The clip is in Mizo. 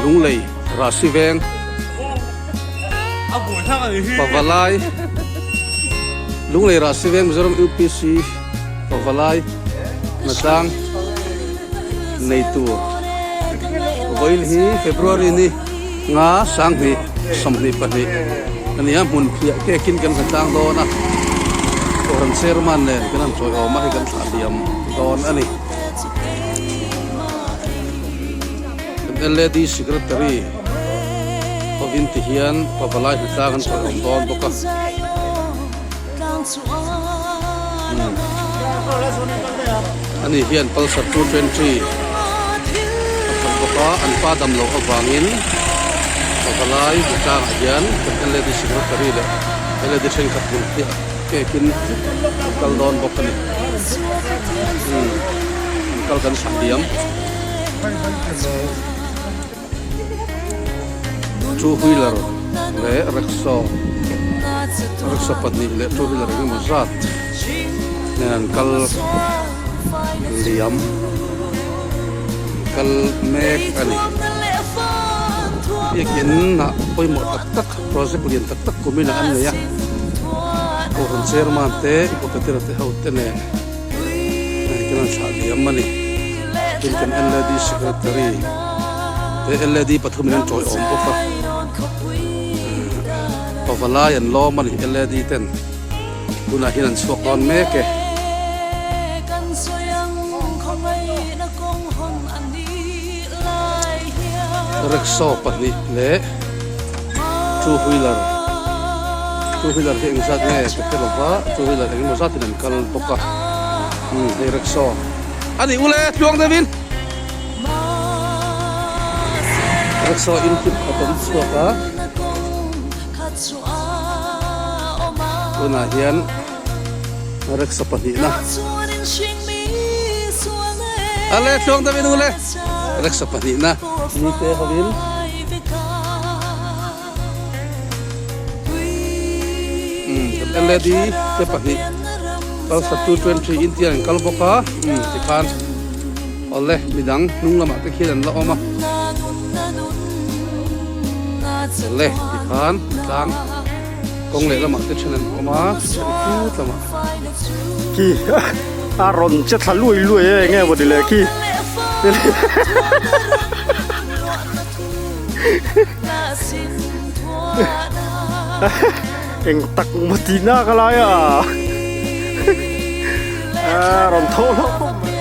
Lunglei Rahsi veng Pavalai Lunglei Rahsi veng Mizoram UPC Pavalai Hnatlang nei tur vawiin hi February ni nga sanghnih 22 a ni a hmun phiah kekin kan hnatlang dawn a Kohhran chairman nen kan han chawiawm a hei kan thlah liam dawn a ni. Kan LAD Secretary hovin ti hian pavalai hnatlang an chawiawm dawn bawk a. Ani hian Pulsar 220 a khalh bawk a, an pa dam loh avangin pavalai hnatlang ah hian kan LAD Secretary leh LAD thenkhat hmun phiah kekin an kal dawn bawk a ni. An kal kan chhah diam. Two wheeler leh rickshaw rickshaw pahnih leh two wheeler eng emaw zat nen an kal liam kal mek a ni. Biakin ah pawimawh tak tak project lian tak tak kumin ah an nei a Kohhran chairman te Upapetira te ho te nen kan han thlah liam a ni. Tin kan LAD Secretary te LAD pathumin an tawiawm bawk a, pavalai an lawm a ni LAD ten tunah hian an chhuak dawn mek e. Rickshaw pahnih leh two wheeler two wheeler hi engzat nge ka hre lova two wheeler engemaw zatin an kal bawk a hei rickshaw. A ni ule tluang deuhin rickshaw in tlip khat awm chhuak a tunah hian rickshaw pahnihna ale tluang deuhin ule rickshaw pahnihna ni te hovin kan led te pahnih Pulsar 220 India an kal bawk a tikhan awle midang hnung lamah te khian an la awm a awle tikhan tlang kawng leh lamah te then an awm a then phut lamah khi a rawn che thla lui lui e enge maw ni le khi Eng tak maw tih nak a lai a a rawn tho hlauh khawp mai.